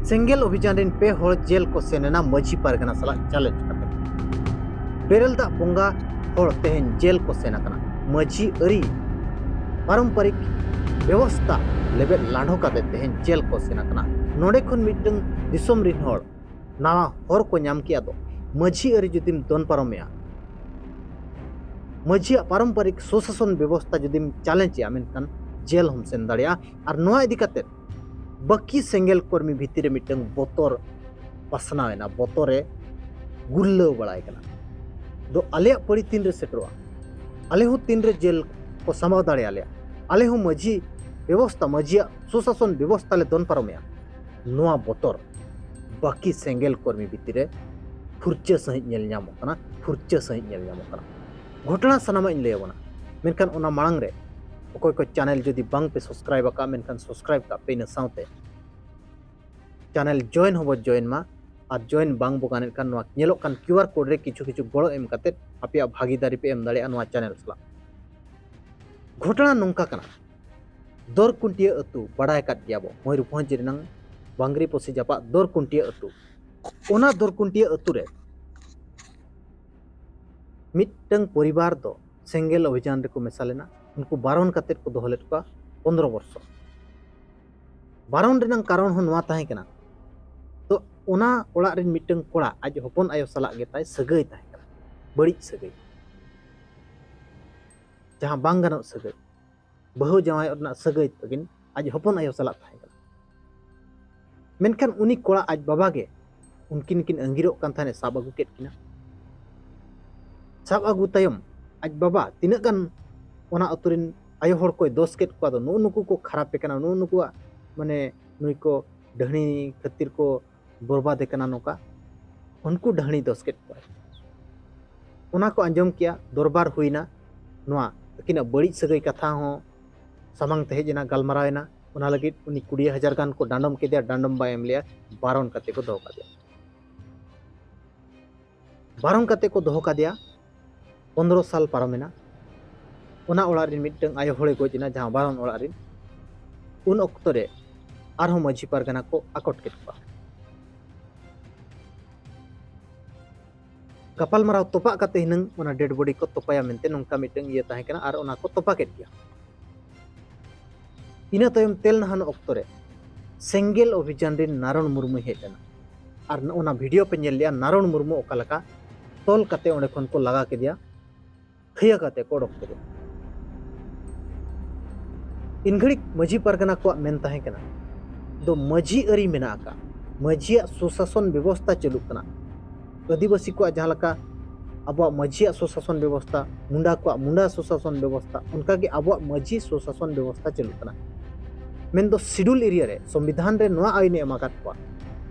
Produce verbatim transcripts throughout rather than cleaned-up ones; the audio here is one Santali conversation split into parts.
ᱥᱮᱸᱜᱮᱞ ᱚᱵᱷᱤᱡᱟᱱ ᱨᱮᱱ ᱯᱮ ᱦᱚᱲ ᱡᱮᱞ ᱠᱚ ᱥᱮᱱ ᱮᱱᱟ ᱢᱟᱹᱡᱷᱤ ᱯᱟᱨᱜᱟᱱᱟ ᱥᱟᱞᱟᱜ ᱪᱟᱞᱮᱧᱡᱽ ᱠᱟᱛᱮ᱾ ᱵᱮᱨᱮᱞ ᱫᱟᱜ ᱵᱚᱸᱜᱟ ᱦᱚᱲ ᱛᱮᱦᱮᱧ ᱡᱮᱞ ᱠᱚ ᱥᱮᱱ ᱟᱠᱟᱱᱟ᱾ ᱢᱟᱹᱡᱷᱤ ᱟᱹᱨᱤ ᱯᱟᱨᱚᱢᱯᱟᱨᱤᱠ ᱵᱮᱵᱚᱥᱛᱟ ᱞᱮᱵᱮᱫ ᱞᱟᱸᱰᱷᱚ ᱠᱟᱛᱮ ᱛᱮᱦᱮᱧ ᱡᱮᱞ ᱠᱚ ᱥᱮᱱ ᱟᱠᱟᱱᱟ᱾ ᱱᱚᱰᱮ ᱠᱷᱚᱱ ᱢᱤᱫᱴᱟᱝ ᱫᱤᱥᱚᱢ ᱨᱤᱱ ᱦᱚᱲ ᱱᱟᱣᱟ ᱦᱚᱨ ᱠᱚ ᱧᱟᱢ ᱠᱮᱜᱼᱟ ᱫᱚ, ᱢᱟᱹᱡᱷᱤ ᱟᱹᱨᱤ ᱡᱩᱫᱤᱢ ᱫᱚᱱ ᱯᱟᱨᱚᱢᱮᱜᱼᱟ, ᱢᱟᱹᱡᱷᱤᱭᱟᱜ ᱯᱟᱨᱚᱢᱯᱟᱨᱤᱠ ᱥᱩᱥᱟᱥᱚᱱ ᱵᱮᱵᱚᱥᱛᱟ ᱡᱩᱫᱤᱢ ᱪᱟᱞᱮᱧᱡᱽ ᱮᱜᱼᱟ, ᱢᱮᱱᱠᱷᱟᱱ ᱡᱮᱞ ᱦᱚᱸᱢ ᱥᱮᱱ ᱫᱟᱲᱮᱭᱟᱜᱼᱟ᱾ ᱟᱨ ᱱᱚᱣᱟ ᱤᱫᱤ ᱠᱟᱛᱮ ᱵᱟᱹᱠᱤ ᱥᱮᱸᱜᱮᱞ ᱠᱚᱨᱢᱤ ᱵᱷᱤᱛᱤᱨ ᱨᱮ ᱢᱤᱫᱴᱟᱝ ᱵᱚᱛᱚᱨ ᱯᱟᱥᱱᱟᱣ ᱮᱱᱟ, ᱵᱚᱛᱚᱨ ᱮ ᱜᱩᱨᱞᱟᱹᱣ ᱵᱟᱲᱟᱭ ᱠᱟᱱᱟ᱾ ᱫᱚ ᱟᱞᱮᱭᱟᱜ ᱯᱟᱹᱲᱤ ᱛᱤᱱᱨᱮ ᱥᱮᱴᱮᱨᱚᱜᱼᱟ? ᱟᱞᱮ ᱦᱚᱸ ᱛᱤᱱᱨᱮ ᱡᱮᱞ ᱠᱚ ᱥᱟᱢᱵᱟᱣ ᱫᱟᱲᱮᱭᱟᱞᱮᱭᱟ? ᱟᱞᱮ ᱦᱚᱸ ᱢᱟᱹᱡᱷᱤ ᱵᱮᱵᱚᱥᱛᱟ, ᱢᱟᱹᱡᱷᱤᱭᱟᱜ ᱥᱩᱥᱟᱥᱚᱱ ᱵᱮᱵᱚᱥᱛᱟ ᱞᱮ ᱫᱚᱱ ᱯᱟᱨᱚᱢᱮᱜᱼᱟ? ᱱᱚᱣᱟ ᱵᱚᱛᱚᱨ ᱵᱟᱹᱠᱤ ᱥᱮᱸᱜᱮᱞ ᱠᱚᱨᱢᱤ ᱵᱷᱤᱛᱤᱨ ᱨᱮ ᱯᱷᱩᱨᱪᱟᱹ ᱥᱟᱺᱦᱤᱡ ᱧᱮᱞ ᱧᱟᱢᱚᱜ ᱠᱟᱱᱟ, ᱯᱷᱩᱨᱪᱟᱹ ᱥᱟᱺᱦᱤᱡ ᱧᱮᱞ ᱧᱟᱢᱚᱜ ᱠᱟᱱᱟ᱾ ᱜᱷᱚᱴᱚᱱᱟ ᱥᱟᱱᱟᱢᱟᱜ ᱤᱧ ᱞᱟᱹᱭ ᱟᱵᱚᱱᱟ, ᱢᱮᱱᱠᱷᱟᱱ ᱚᱱᱟ ᱢᱟᱲᱟᱝ ᱨᱮ ᱚᱠᱚᱭ ᱠᱚ ᱪᱮᱱᱮᱞ ᱡᱩᱫᱤ ᱵᱟᱝ ᱯᱮ ᱥᱟᱵᱥᱠᱨᱟᱭᱤᱵ ᱟᱠᱟᱫᱼᱟ, ᱢᱮᱱᱠᱷᱟᱱ ᱥᱟᱵᱥᱠᱨᱟᱭᱤᱵ ᱠᱟᱜ ᱯᱮ᱾ ᱤᱱᱟᱹ ᱥᱟᱶᱛᱮ ᱪᱮᱱᱮᱞ ᱡᱚᱭᱮᱱ ᱦᱚᱸᱵᱚ ᱡᱚᱭᱮᱱ ᱢᱟ᱾ ᱟᱨ ᱡᱚᱭᱮᱱ ᱵᱟᱝ ᱵᱚ ᱜᱟᱱᱮᱫ ᱠᱷᱟᱱ, ᱱᱚᱣᱟ ᱧᱮᱞᱚᱜ ᱠᱟᱱ ᱠᱤᱭᱩ ᱟᱨ ᱠᱳᱰ ᱨᱮ ᱠᱤᱪᱷᱩ ᱠᱤᱪᱷᱩ ᱜᱚᱲᱚ ᱮᱢ ᱠᱟᱛᱮᱫ ᱟᱯᱮᱭᱟᱜ ᱵᱷᱟᱜᱤᱫᱟᱨᱤ ᱯᱮ ᱮᱢ ᱫᱟᱲᱮᱭᱟᱜᱼᱟ ᱱᱚᱣᱟ ᱪᱮᱱᱮᱞ ᱥᱟᱞᱟᱜ᱾ ᱜᱷᱚᱴᱚᱱᱟ ᱱᱚᱝᱠᱟ ᱠᱟᱱᱟ, ᱫᱚᱨᱠᱩᱱᱴᱤᱭᱟᱹ ᱟᱹᱛᱩ ᱵᱟᱲᱟᱭ ᱟᱠᱟᱫ ᱜᱮᱭᱟ ᱵᱚ, ᱢᱚᱭᱩᱨᱵᱷᱚᱸᱡᱽ ᱨᱮᱱᱟᱝ ᱵᱟᱝᱜᱽᱨᱤ ᱯᱚᱥᱤ ᱡᱟᱯᱟᱜ ᱫᱚᱨᱠᱩᱱᱴᱤᱭᱟᱹ ᱟᱹᱛᱩ᱾ ᱚᱱᱟ ᱫᱚᱨᱠᱩᱱᱴᱤᱭᱟᱹ ᱟᱹᱛᱩ ᱨᱮ ᱢᱤᱫᱴᱟᱝ ᱯᱚᱨᱤᱵᱟᱨ ᱫᱚ ᱥᱮᱸᱜᱮᱞ ᱚᱵᱷᱤᱡᱟᱱ ᱨᱮᱠᱚ ᱢᱮᱥᱟ ᱞᱮᱱᱟ᱾ ᱩᱱᱠᱩ ᱵᱟᱨᱚᱱ ᱠᱟᱛᱮᱫ ᱠᱚ ᱫᱚᱦᱚ ᱞᱮᱫ ᱠᱚᱣᱟ ᱯᱚᱱᱫᱽᱨᱚ ᱵᱚᱨᱥᱚ᱾ ᱵᱟᱨᱚᱱ ᱨᱮᱱᱟᱜ ᱠᱟᱨᱚᱱ ᱦᱚᱸ ᱱᱚᱣᱟ ᱛᱟᱦᱮᱸ ᱠᱟᱱᱟ, ᱛᱚ ᱚᱱᱟ ᱚᱲᱟᱜ ᱨᱮᱱ ᱢᱤᱫᱴᱟᱝ ᱠᱚᱲᱟ ᱟᱡ ᱦᱚᱯᱚᱱ ᱟᱭᱳ ᱥᱟᱞᱟᱜ ᱜᱮ ᱛᱟᱭ ᱥᱟᱹᱜᱟᱹᱭ ᱛᱟᱦᱮᱸ ᱠᱟᱱᱟ, ᱵᱟᱹᱲᱤᱡ ᱥᱟᱹᱜᱟᱹᱭ, ᱡᱟᱦᱟᱸ ᱵᱟᱝ ᱜᱟᱱᱚᱜ ᱥᱟᱹᱜᱟᱹᱭ, ᱵᱟᱹᱦᱩ ᱡᱟᱶᱟᱭᱚᱜ ᱨᱮᱱᱟᱜ ᱥᱟᱹᱜᱟᱹᱭ ᱛᱟᱹᱠᱤᱱ ᱟᱡ ᱦᱚᱯᱚᱱ ᱟᱭᱳ ᱥᱟᱞᱟᱜ ᱛᱟᱦᱮᱸ ᱠᱟᱱᱟ᱾ ᱢᱮᱱᱠᱷᱟᱱ ᱩᱱᱤ ᱠᱚᱲᱟ ᱟᱡ ᱵᱟᱵᱟ ᱜᱮ ᱩᱱᱠᱤᱱ ᱠᱤᱱ ᱟᱸᱜᱤᱨᱚᱜ ᱠᱟᱱ ᱛᱟᱦᱮᱸᱱ ᱮ ᱥᱟᱵ ᱟᱹᱜᱩ ᱠᱮᱫ ᱠᱤᱱᱟ᱾ ᱥᱟᱵ ᱟᱹᱜᱩ ᱛᱟᱭᱚᱢ ᱟᱡ ᱵᱟᱵᱟ ᱛᱤᱱᱟᱹᱜ ᱜᱟᱱ ᱚᱱᱟ ᱟᱹᱛᱩ ᱨᱮᱱ ᱟᱭᱳ ᱦᱚᱲ ᱠᱚᱭ ᱫᱳᱥ ᱠᱮᱫ ᱠᱚᱣᱟ, ᱫᱚ ᱱᱩᱜᱼᱩ ᱱᱩᱠᱩ ᱠᱚ ᱠᱷᱟᱨᱟᱯᱮ ᱠᱟᱱᱟ, ᱱᱩᱜᱼᱩ ᱱᱩᱠᱩᱣᱟᱜ ᱢᱟᱱᱮ ᱱᱩᱭ ᱠᱚ ᱰᱟᱹᱦᱱᱤ ᱠᱷᱟᱹᱛᱤᱨ ᱠᱚ ᱵᱚᱨᱵᱟᱫᱮ ᱠᱟᱱᱟ, ᱱᱚᱝᱠᱟ ᱩᱱᱠᱩ ᱰᱟᱹᱦᱱᱤ ᱫᱳᱥ ᱠᱮᱫ ᱠᱚᱣᱟᱭ᱾ ᱚᱱᱟ ᱠᱚ ᱟᱸᱡᱚᱢ ᱠᱮᱜᱼᱟ, ᱫᱚᱨᱵᱟᱨ ᱦᱩᱭᱱᱟ, ᱱᱚᱣᱟ ᱟᱹᱠᱤᱱᱟᱜ ᱵᱟᱹᱲᱤᱡ ᱥᱟᱹᱜᱟᱹᱭ ᱠᱟᱛᱷᱟ ᱦᱚᱸ ᱥᱟᱢᱟᱝ ᱛᱮ ᱦᱮᱡ ᱮᱱᱟ, ᱜᱟᱞᱢᱟᱨᱟᱣ ᱮᱱᱟ᱾ ᱚᱱᱟ ᱞᱟᱹᱜᱤᱫ ᱩᱱᱤ ᱠᱩᱲᱤ ᱦᱟᱡᱟᱨ ᱜᱟᱱ ᱠᱚ ᱰᱟᱸᱰᱚᱢ ᱠᱮᱫᱮᱭᱟ, ᱰᱟᱸᱰᱚᱢ ᱵᱟᱭ ᱮᱢ ᱞᱮᱜᱼᱟ, ᱵᱟᱨᱚᱱ ᱠᱟᱛᱮ ᱠᱚ ᱫᱚᱦᱚ ᱠᱟᱫᱮᱭᱟ᱾ ᱵᱟᱨᱚᱱ ᱠᱟᱛᱮ ᱠᱚ ᱫᱚᱦᱚ ᱠᱟᱫᱮᱭᱟ᱾ ᱯᱚᱱᱫᱽᱨᱚ ᱥᱟᱞ ᱯᱟᱨᱚᱢᱮᱱᱟ᱾ ᱚᱱᱟ ᱚᱲᱟᱜ ᱨᱮᱱ ᱢᱤᱫᱴᱟᱝ ᱟᱭᱳ ᱦᱚᱲᱮ ᱜᱚᱡ ᱮᱱᱟ, ᱡᱟᱦᱟᱸ ᱵᱟᱨᱚᱱ ᱚᱲᱟᱜ ᱨᱮᱱ᱾ ᱩᱱ ᱚᱠᱛᱚ ᱨᱮ ᱟᱨᱦᱚᱸ ᱢᱟᱹᱡᱷᱤ ᱯᱟᱨᱜᱟᱱᱟ ᱠᱚ ᱟᱠᱚᱴ ᱠᱮᱫ ᱠᱚᱣᱟ᱾ ᱜᱟᱯᱟᱞᱢᱟᱨᱟᱣ ᱛᱚᱯᱟᱜ ᱠᱟᱛᱮ ᱦᱤᱱᱟᱹᱝ ᱚᱱᱟ ᱰᱮᱰ ᱵᱚᱰᱤ ᱠᱚ ᱛᱚᱯᱟᱭᱟ ᱢᱮᱱᱛᱮ ᱱᱚᱝᱠᱟ ᱢᱤᱫᱴᱟᱝ ᱤᱭᱟᱹ ᱛᱟᱦᱮᱸ ᱠᱟᱱᱟ ᱟᱨ ᱚᱱᱟ ᱠᱚ ᱛᱚᱯᱟ ᱠᱮᱫ ᱜᱮᱭᱟ᱾ ᱤᱱᱟᱹ ᱛᱟᱭᱚᱢ ᱛᱮᱞ ᱱᱟᱦᱟᱱ ᱚᱠᱛᱚ ᱨᱮ ᱥᱮᱸᱜᱮᱞ ᱚᱵᱷᱤᱡᱟᱱ ᱨᱤᱱ ᱱᱟᱨᱚᱱ ᱢᱩᱨᱢᱩᱭ ᱦᱮᱡ ᱞᱮᱱᱟ᱾ ᱟᱨ ᱚᱱᱟ ᱵᱷᱤᱰᱤᱭᱳ ᱯᱮ ᱧᱮᱞ ᱞᱮᱜᱼᱟ, ᱱᱟᱨᱚᱱ ᱢᱩᱨᱢᱩ ᱚᱠᱟ ᱞᱮᱠᱟ ᱛᱚᱞ ᱠᱟᱛᱮ ᱚᱸᱰᱮ ᱠᱷᱚᱱ ᱠᱚ ᱞᱟᱜᱟ ᱠᱮᱫᱮᱭᱟ, ᱛᱷᱟᱹᱭᱟᱹ ᱠᱟᱛᱮ ᱠᱚ ᱚᱰᱚᱠ ᱠᱮᱫᱮᱭᱟ᱾ ᱤᱱ ᱜᱷᱟᱹᱲᱤᱡ ᱢᱟᱹᱡᱷᱤ ᱯᱟᱨᱜᱟᱱᱟ ᱠᱚᱣᱟᱜ ᱢᱮᱱ ᱛᱟᱦᱮᱸ ᱠᱟᱱᱟ, ᱫᱚ ᱢᱟᱹᱡᱷᱤ ᱟᱹᱨᱤ ᱢᱮᱱᱟᱜ ᱟᱠᱟᱫ, ᱢᱟᱹᱡᱷᱤᱭᱟᱜ ᱥᱩᱥᱟᱥᱚᱱ ᱵᱮᱵᱚᱥᱛᱟ ᱪᱟᱹᱞᱩᱜ ᱠᱟᱱᱟ᱾ ᱟᱹᱫᱤᱵᱟᱹᱥᱤ ᱠᱚᱣᱟᱜ ᱡᱟᱦᱟᱸ ᱞᱮᱠᱟ ᱟᱵᱚᱣᱟᱜ ᱢᱟᱹᱡᱷᱤᱭᱟᱜ ᱥᱩᱥᱟᱥᱚᱱ ᱵᱮᱵᱚᱥᱛᱟ, ᱢᱩᱱᱰᱟ ᱠᱚᱣᱟᱜ ᱢᱩᱱᱰᱟ ᱥᱩᱥᱟᱥᱚᱱ ᱵᱮᱵᱚᱥᱛᱟ, ᱚᱱᱠᱟᱜᱮ ᱟᱵᱚᱣᱟᱜ ᱢᱟᱹᱡᱷᱤ ᱥᱩᱥᱟᱥᱚᱱ ᱵᱮᱵᱚᱥᱛᱟ ᱪᱟᱹᱞᱩᱜ ᱠᱟᱱᱟ᱾ ᱢᱮᱱᱫᱚ ᱥᱤᱰᱩᱞ ᱮᱨᱤᱭᱟ ᱨᱮ ᱥᱚᱝᱵᱤᱫᱷᱟᱱ ᱨᱮ ᱱᱚᱣᱟ ᱟᱹᱭᱤᱱ ᱮ ᱮᱢ ᱟᱠᱟᱫ ᱠᱚᱣᱟ,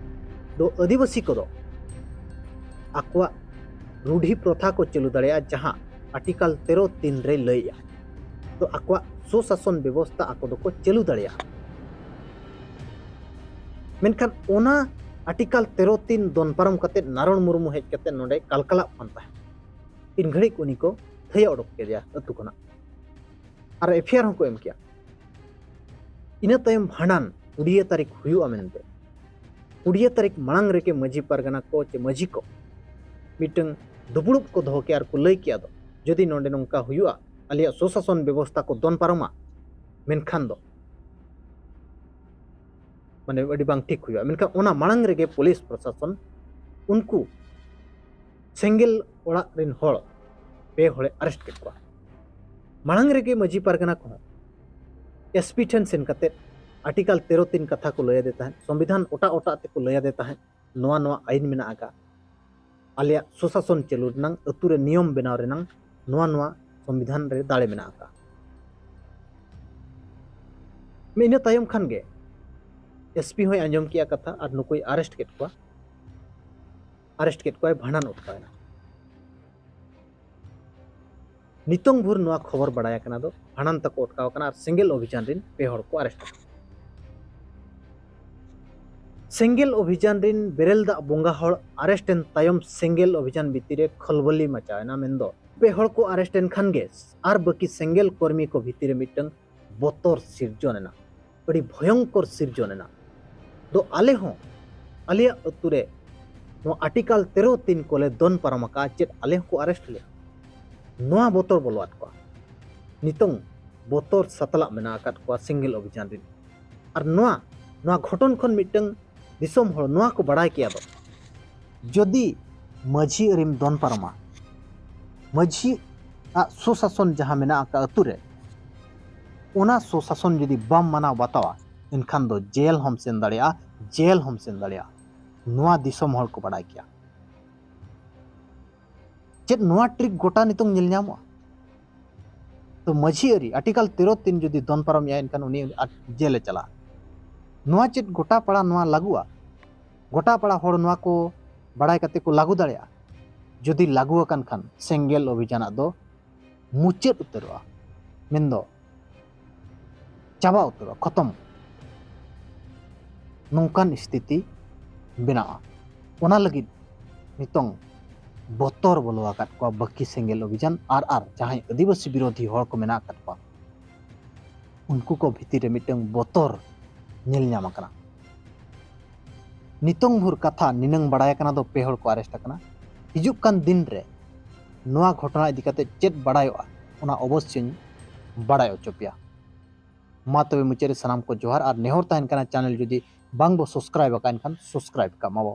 ᱫᱚ ᱟᱹᱫᱤᱵᱟᱹᱥᱤ ᱠᱚᱫᱚ ᱟᱠᱚᱣᱟᱜ ᱨᱩᱰᱷᱤ ᱯᱨᱚᱛᱷᱟ ᱠᱚ ᱪᱟᱹᱞᱩ ᱫᱟᱲᱮᱭᱟᱜᱼᱟ, ᱡᱟᱦᱟᱸ ᱟᱨᱴᱤᱠᱟᱞ ᱛᱮᱨᱚ ᱛᱤᱱ ᱨᱮᱭ ᱞᱟᱹᱭᱮᱜᱼᱟ᱾ ᱫᱚ ᱟᱠᱚᱣᱟᱜ ᱥᱩᱥᱟᱥᱚᱱ ᱵᱮᱵᱚᱥᱛᱟ ᱟᱠᱚ ᱫᱚᱠᱚ ᱪᱟᱹᱞᱩ ᱫᱟᱲᱮᱭᱟᱜᱼᱟ᱾ ᱢᱮᱱᱠᱷᱟᱱ ᱚᱱᱟ ᱟᱨᱴᱤᱠᱟᱞ ᱛᱮᱨᱚ ᱛᱤᱱ ᱫᱚᱱ ᱯᱟᱨᱚᱢ ᱠᱟᱛᱮ ᱱᱟᱨᱚᱱ ᱢᱩᱨᱢᱩ ᱦᱮᱡ ᱠᱟᱛᱮ ᱱᱚᱰᱮ ᱠᱟᱞᱠᱟᱞᱟᱜ ᱠᱟᱱ ᱛᱟᱦᱮᱸᱫ᱾ ᱤᱱ ᱜᱷᱟᱹᱲᱤᱡ ᱩᱱᱤ ᱠᱚ ᱛᱷᱟᱹᱭᱟᱹ ᱚᱰᱚᱠ ᱠᱮᱫᱮᱭᱟ ᱟᱹᱛᱩ ᱠᱷᱚᱱᱟᱜ, ᱟᱨ ᱮᱯᱷ ᱟᱭ ᱟᱨ ᱦᱚᱸᱠᱚ ᱮᱢ ᱠᱮᱜᱼᱟ᱾ ᱤᱱᱟᱹ ᱛᱟᱭᱚᱢ ᱵᱷᱟᱸᱰᱟᱱ ᱠᱩᱲᱤᱭᱟᱹ ᱛᱟᱹᱨᱤᱠᱷ ᱦᱩᱭᱩᱜᱼᱟ ᱢᱮᱱᱛᱮ, ᱠᱩᱲᱤᱭᱟᱹ ᱛᱟᱹᱨᱤᱠᱷ ᱢᱟᱲᱟᱝ ᱨᱮᱜᱮ ᱢᱟᱹᱡᱷᱤ ᱯᱟᱨᱜᱟᱱᱟ ᱠᱚ ᱪᱮ ᱢᱟᱹᱡᱷᱤ ᱠᱚ ᱢᱤᱫᱴᱟᱝ ᱫᱩᱯᱲᱩᱵ ᱠᱚ ᱫᱚᱦᱚ ᱠᱮᱜᱼᱟ ᱟᱨ ᱠᱚ ᱞᱟᱹᱭ ᱠᱮᱜᱼᱟ, ᱫᱚ ᱡᱩᱫᱤ ᱱᱚᱰᱮ ᱱᱚᱝᱠᱟ ᱦᱩᱭᱩᱜᱼᱟ, ᱟᱞᱮᱭᱟᱜ ᱥᱩᱥᱟᱥᱚᱱ ᱵᱮᱵᱚᱥᱛᱟ ᱠᱚ ᱫᱚᱱ ᱯᱟᱨᱚᱢᱟ, ᱢᱮᱱᱠᱷᱟᱱ ᱫᱚ ᱢᱟᱱᱮ ᱟᱹᱰᱤ ᱵᱟᱝ ᱴᱷᱤᱠ ᱦᱩᱭᱩᱜᱼᱟ᱾ ᱢᱮᱱᱠᱷᱟᱱ ᱚᱱᱟ ᱢᱟᱲᱟᱝ ᱨᱮᱜᱮ ᱯᱩᱞᱤᱥ ᱯᱨᱚᱥᱟᱥᱚᱱ ᱩᱱᱠᱩ ᱥᱮᱸᱜᱮᱞ ᱚᱲᱟᱜ ᱨᱤᱱ ᱦᱚᱲ ᱯᱮ ᱦᱚᱲᱮ ᱟᱨᱮᱥᱴ ᱠᱮᱫ ᱠᱚᱣᱟ᱾ ᱢᱟᱲᱟᱝ ᱨᱮᱜᱮ ᱢᱟᱹᱡᱷᱤ ᱯᱟᱨᱜᱟᱱᱟ ᱠᱚᱦᱚᱸ ᱮᱥ ᱯᱤ ᱴᱷᱮᱱ ᱥᱮᱱ ᱠᱟᱛᱮ ᱟᱨᱴᱤᱠᱟᱞ ᱛᱮᱨᱚ ᱛᱤᱱ ᱠᱟᱛᱷᱟ ᱠᱚ ᱞᱟᱹᱭ ᱟᱫᱮ ᱛᱟᱦᱮᱸᱫ, ᱥᱚᱝᱵᱤᱫᱷᱟᱱ ᱚᱴᱟᱜ ᱚᱴᱟᱜ ᱛᱮᱠᱚ ᱞᱟᱹᱭ ᱟᱫᱮ ᱛᱟᱦᱮᱸᱫ, ᱱᱚᱣᱟ ᱱᱚᱣᱟ ᱟᱹᱭᱤᱱ ᱢᱮᱱᱟᱜ ᱟᱠᱟᱫ, ᱟᱞᱮᱭᱟᱜ ᱥᱩᱥᱟᱥᱚᱱ ᱪᱟᱹᱞᱩ ᱨᱮᱱᱟᱝ, ᱟᱹᱛᱩ ᱨᱮ ᱱᱤᱭᱚᱢ ᱵᱮᱱᱟᱣ ᱨᱮᱱᱟᱝ ᱱᱚᱣᱟ ᱱᱚᱣᱟ ᱥᱚᱝᱵᱤᱫᱷᱟᱱ ᱨᱮ ᱫᱟᱲᱮ ᱢᱮᱱᱟᱜ ᱟᱠᱟᱫ᱾ ᱤᱱᱟᱹ ᱛᱟᱭᱚᱢ ᱠᱷᱟᱱ ᱜᱮ ᱮᱥ ᱯᱤ ᱦᱚᱸᱭ ᱟᱸᱡᱚᱢ ᱠᱮᱜᱼᱟ ᱠᱟᱛᱷᱟ ᱟᱨ ᱱᱩᱠᱩᱭ ᱟᱨᱮᱥᱴ ᱠᱮᱫ ᱠᱚᱣᱟ᱾ ᱟᱨᱮᱥᱴ ᱠᱮᱫ ᱠᱚᱣᱟᱭ, ᱵᱷᱟᱸᱰᱟᱱ ᱚᱴᱠᱟᱣ ᱮᱱᱟ᱾ ᱱᱤᱛᱚᱝ ᱵᱷᱳᱨ ᱱᱚᱣᱟ ᱠᱷᱚᱵᱚᱨ ᱵᱟᱲᱟᱭ ᱟᱠᱟᱱᱟ ᱫᱚ ᱵᱷᱟᱸᱰᱟᱱ ᱛᱟᱠᱚ ᱚᱴᱠᱟᱣ ᱟᱠᱟᱱᱟ ᱟᱨ ᱥᱮᱸᱜᱮᱞ ᱚᱵᱷᱤᱡᱟᱱ ᱨᱤᱱ ᱯᱮ ᱦᱚᱲ ᱠᱚ ᱟᱨᱮᱥᱴ ᱟᱠᱟᱱᱟ᱾ ᱥᱮᱸᱜᱮᱞ ᱚᱵᱷᱤᱡᱟᱱ ᱨᱤᱱ ᱵᱮᱨᱮᱞ ᱫᱟᱜ ᱵᱚᱸᱜᱟ ᱦᱚᱲ ᱟᱨᱮᱥᱴ ᱮᱱ ᱛᱟᱭᱚᱢ ᱥᱮᱸᱜᱮᱞ ᱚᱵᱷᱤᱡᱟᱱ ᱵᱷᱤᱛᱤᱨ ᱨᱮ ᱠᱷᱚᱞᱵᱚᱞᱤ ᱢᱟᱪᱟᱣ ᱮᱱᱟ, ᱢᱮᱱᱫᱚ ᱯᱮ ᱦᱚᱲ ᱠᱚ ᱟᱨᱮᱥᱴ ᱮᱱ ᱠᱷᱟᱱ ᱜᱮ ᱟᱨ ᱵᱟᱹᱠᱤ ᱥᱮᱸᱜᱮᱞ ᱠᱚᱨᱢᱤ ᱠᱚ ᱵᱷᱤᱛᱤᱨ ᱨᱮ ᱢᱤᱫᱴᱟᱝ ᱵᱚᱛᱚᱨ ᱥᱤᱨᱡᱚᱱ ᱮᱱᱟ᱾ ᱟᱹᱰᱤ ᱵᱷᱚᱭᱚᱝᱠᱚᱨ ᱥᱤᱨᱡᱚᱱ ᱮᱱᱟ᱾ ᱫᱚ ᱟᱞᱮ ᱦᱚᱸ ᱟᱞᱮᱭᱟᱜ ᱟᱹᱛᱩ ᱨᱮ ᱱᱚᱣᱟ ᱟᱨᱴᱤᱠᱟᱞ ᱛᱮᱨᱚ ᱛᱤᱱ ᱠᱚᱞᱮ ᱫᱚᱱ ᱯᱟᱨᱚᱢ ᱟᱠᱟᱫᱼᱟ, ᱪᱮᱫ ᱟᱞᱮ ᱦᱚᱸᱠᱚ ᱟᱨᱮᱥᱴ ᱞᱮᱭᱟ? ᱱᱚᱣᱟ ᱵᱚᱛᱚᱨ ᱵᱚᱞᱚᱣᱟᱫ ᱠᱚᱣᱟ᱾ ᱱᱤᱛᱚᱝ ᱵᱚᱛᱚᱨ ᱥᱟᱛᱞᱟᱜ ᱢᱮᱱᱟᱜ ᱟᱠᱟᱫ ᱠᱚᱣᱟ ᱥᱮᱸᱜᱮᱞ ᱚᱵᱷᱤᱡᱟᱱ ᱨᱮᱱ᱾ ᱟᱨ ᱱᱚᱣᱟ ᱱᱚᱣᱟ ᱜᱷᱚᱴᱚᱱ ᱠᱷᱚᱱ ᱢᱤᱫᱴᱟᱝ ᱫᱤᱥᱚᱢ ᱦᱚᱲ ᱱᱚᱣᱟ ᱠᱚ ᱵᱟᱲᱟᱭ ᱠᱮᱭᱟ ᱫᱚ, ᱡᱩᱫᱤ ᱢᱟᱹᱡᱷᱤ ᱟᱹᱨᱤᱢ ᱫᱚᱱ ᱯᱟᱨᱚᱢᱟ, ᱢᱟᱹᱡᱷᱤ ᱟᱜ ᱥᱩᱥᱟᱥᱚᱱ ᱡᱟᱦᱟᱸ ᱢᱮᱱᱟᱜ ᱟᱠᱟᱫ ᱟᱹᱛᱩ ᱨᱮ, ᱚᱱᱟ ᱥᱩᱥᱟᱥᱚᱱ ᱡᱩᱫᱤ ᱵᱟᱢ ᱢᱟᱱᱟᱣ ᱵᱟᱛᱟᱣᱟ, ᱮᱱᱠᱷᱟᱱ ᱫᱚ ᱡᱮᱞ ᱦᱚᱸᱢ ᱥᱮᱱ ᱫᱟᱲᱮᱭᱟᱜᱼᱟ, ᱡᱮᱞ ᱦᱚᱸᱢ ᱥᱮᱱ ᱫᱟᱲᱮᱭᱟᱜᱼᱟ᱾ ᱱᱚᱣᱟ ᱫᱤᱥᱚᱢ ᱦᱚᱲ ᱠᱚ ᱵᱟᱲᱟᱭ ᱠᱮᱭᱟ᱾ ᱪᱮᱫ ᱱᱚᱣᱟ ᱴᱨᱤᱠ ᱜᱚᱴᱟ ᱱᱤᱛᱚᱝ ᱧᱮᱞ ᱧᱟᱢᱚᱜᱼᱟ? ᱛᱚ ᱢᱟᱹᱡᱷᱤ ᱟᱹᱨᱤ ᱟᱨᱴᱤᱠᱟᱞ ᱛᱮᱨᱚ ᱛᱤᱱ ᱡᱩᱫᱤ ᱫᱚᱱ ᱯᱟᱨᱚᱢᱮᱜᱼᱟ, ᱮᱱᱠᱷᱟᱱ ᱩᱱᱤ ᱟᱨ ᱡᱮᱞᱮ ᱪᱟᱞᱟᱜᱼᱟ᱾ ᱱᱚᱣᱟ ᱪᱮᱫ ᱜᱚᱴᱟ ᱯᱟᱲᱟ ᱱᱚᱣᱟ ᱞᱟᱹᱜᱩᱜᱼᱟ? ᱜᱚᱴᱟ ᱯᱟᱲᱟ ᱦᱚᱲ ᱱᱚᱣᱟ ᱠᱚ ᱵᱟᱲᱟᱭ ᱠᱟᱛᱮ ᱠᱚ ᱞᱟᱹᱜᱩ ᱫᱟᱲᱮᱭᱟᱜᱼᱟ? ᱡᱩᱫᱤ ᱞᱟᱹᱜᱩ ᱟᱠᱟᱱ ᱠᱷᱟᱱ ᱥᱮᱸᱜᱮᱞ ᱚᱵᱷᱤᱡᱟᱱᱟᱜ ᱫᱚ ᱢᱩᱪᱟᱹᱫ ᱩᱛᱟᱹᱨᱚᱜᱼᱟ, ᱢᱮᱱᱫᱚ ᱪᱟᱵᱟ ᱩᱛᱟᱹᱨᱚᱜᱼᱟ, ᱠᱷᱚᱛᱚᱢ᱾ ᱱᱚᱝᱠᱟᱱ ᱥᱛᱷᱤᱛᱤ ᱵᱮᱱᱟᱜᱼᱟ᱾ ᱚᱱᱟ ᱞᱟᱹᱜᱤᱫ ᱱᱤᱛᱚᱝ ᱵᱚᱛᱚᱨ ᱵᱚᱞᱚ ᱟᱠᱟᱫ ᱠᱚᱣᱟ ᱵᱟᱹᱠᱤ ᱥᱮᱸᱜᱮᱞ ᱚᱵᱷᱤᱡᱟᱱ ᱟᱨ, ᱟᱨ ᱡᱟᱦᱟᱸᱭ ᱟᱹᱫᱤᱵᱟᱹᱥᱤ ᱵᱤᱨᱳᱫᱷᱤ ᱦᱚᱲ ᱠᱚ ᱢᱮᱱᱟᱜ ᱟᱠᱟᱫ ᱠᱚᱣᱟ, ᱩᱱᱠᱩ ᱠᱚ ᱵᱷᱤᱛᱤᱨ ᱨᱮ ᱢᱤᱫᱴᱟᱝ ᱵᱚᱛᱚᱨ ᱧᱮᱞ ᱧᱟᱢ ᱟᱠᱟᱱᱟ᱾ ᱱᱤᱛᱚᱝ ᱵᱷᱳᱨ ᱠᱟᱛᱷᱟ ᱱᱤᱱᱟᱹᱝ ᱵᱟᱲᱟᱭ ᱟᱠᱟᱱᱟ ᱫᱚ ᱯᱮ ᱦᱚᱲ ᱠᱚ ᱟᱨᱮᱥᱴ ᱟᱠᱟᱱᱟ᱾ ᱦᱤᱡᱩᱜ ᱠᱟᱱ ᱫᱤᱱ ᱨᱮ ᱱᱚᱣᱟ ᱜᱷᱚᱴᱚᱱᱟ ᱤᱫᱤ ᱠᱟᱛᱮ ᱪᱮᱫ ᱵᱟᱲᱟᱭᱚᱜᱼᱟ, ᱚᱱᱟ ᱚᱵᱚᱥᱥᱳᱧ ᱵᱟᱲᱟᱭ ᱦᱚᱪᱚ ᱯᱮᱭᱟ᱾ ᱢᱟ ᱛᱚᱵᱮ ᱢᱩᱪᱟᱹᱫ ᱨᱮ ᱥᱟᱱᱟᱢ ᱠᱚ ᱡᱚᱦᱟᱨ ᱟᱨ ᱱᱮᱦᱚᱨ ᱛᱟᱦᱮᱱ ᱠᱟᱱᱟ, ᱪᱮᱱᱮᱞ ᱡᱩᱫᱤ ᱵᱟᱝ ᱵᱚ ᱥᱟᱵᱥᱠᱨᱟᱭᱤᱵ ᱟᱠᱟᱫ ᱮᱱᱠᱷᱟᱱ ᱥᱟᱵᱥᱠᱨᱟᱭᱤᱵ ᱠᱟᱜ ᱢᱟᱵᱚ᱾